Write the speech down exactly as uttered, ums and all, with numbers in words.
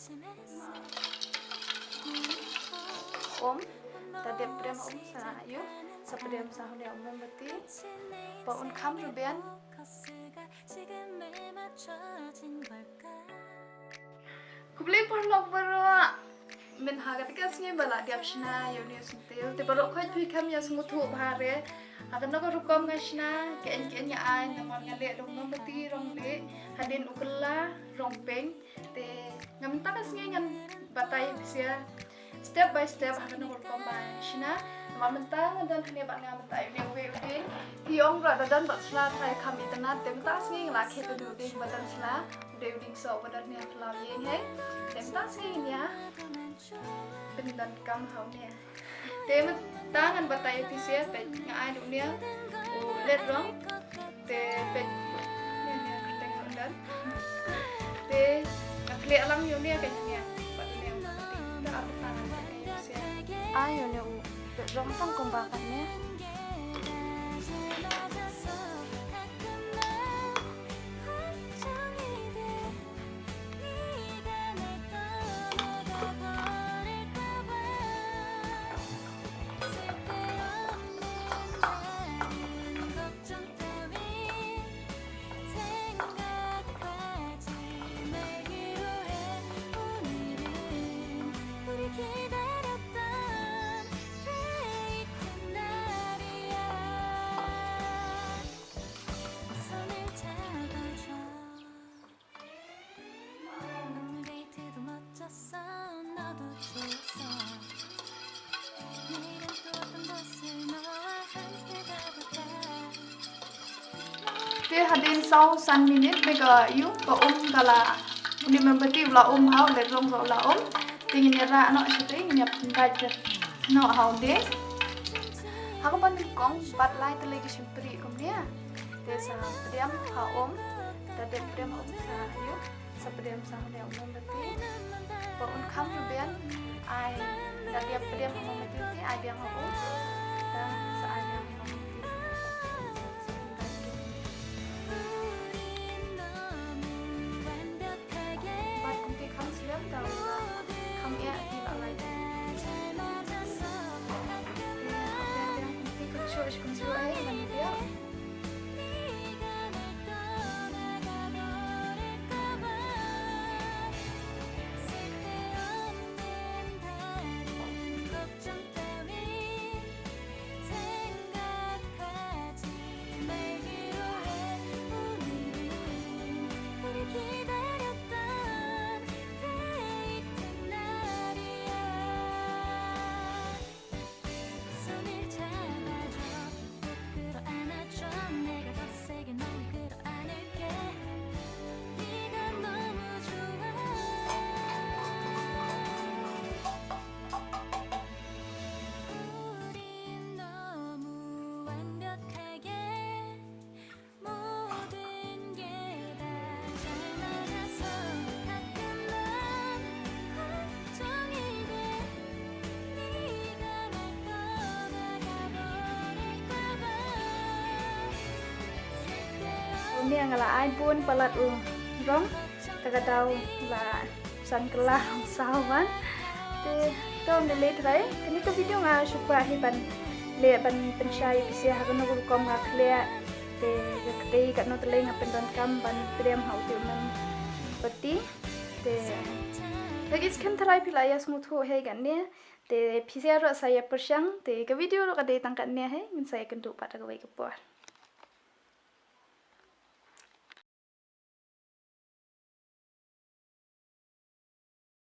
Um, ta dep pdiang um sa ïa u, sa pdiang sa une u mombati. Ba un kham ruh biang. Khublei paralok baroh. Mynta ha kata ka sngi ba la dep shna ïa une u syntiew. Te baroh khoit phi kham ïa sngewthuh bha re. Ha kano ka rukom nga shna, ka ïeng ka ïeng nga ai, namar nga leh da u mombati rong leh, hadien u kylla rong pink. Te nga mynta ka sngi ngan batai ïa phi sha step by step ha kano ka rukom ba shna. Namar mynta nga don hangne bad nga mynta ïa une uwei u dieng. Phi ong ruh da don bad sla trai kham itynnad, te mynta ka sngi nga la khet da u dieng ba don sla, u dei u dieng soh ba don hangne ha phyllaw ïing hi. Te mynta ka sngi ngan ïa pyndonkam ha une. Te mynta ngan batai ïa phi sha, peit nga ai da une u leit rong. Te peit, ne ne kyrteng u don. Te nga khleh lang ïa une ka ïa une. Bad une. Te ar mynta ngan batai ïa phi sha. Ai ïa une u leit rong tang kumba katne. Te hadien saw san minit me ka ïu ka um ka la, une u mombati u la um ha u leit rong ruh u la um. Te ngin ïa rah noh shatei, ngin ïa pynbeit noh ha u dieng. Ha kaba nyngkong bat lai tylli ki shymprieh kumne. Te sa pdiang ha um, da dep pdiang ha um sa ïu. Sa pdiang sa une u mombati. Ba un kham ruh biang, ai, da dep pdiang ha u mombati te ai biang ha um. Da sa ai biang ha u mombati. Bad kumta kham slem da u la kham ïa ki la lai. Te kumta kynjoh shi kynjoh ai ban ïa. Une nga la ai bun palat u rong, ta ka daw la san kylla saw wan. Te to ngi leit trai, kane ka video nga shu kwah hi ban leh ban pynshai phi sha ha kano ka rukom nga khleh. Te ka kti katno tylli nga pyndonkam ban pdiang ha u tip mombati. Te ka ki skhem trai phi la ïa sngewthuh hi katne. Te phi sha ruh sa ïa pyrshang. Te ka video ruh ka dei tang katne hi, ngin sa ïa kynduh pat ha kawei ka por.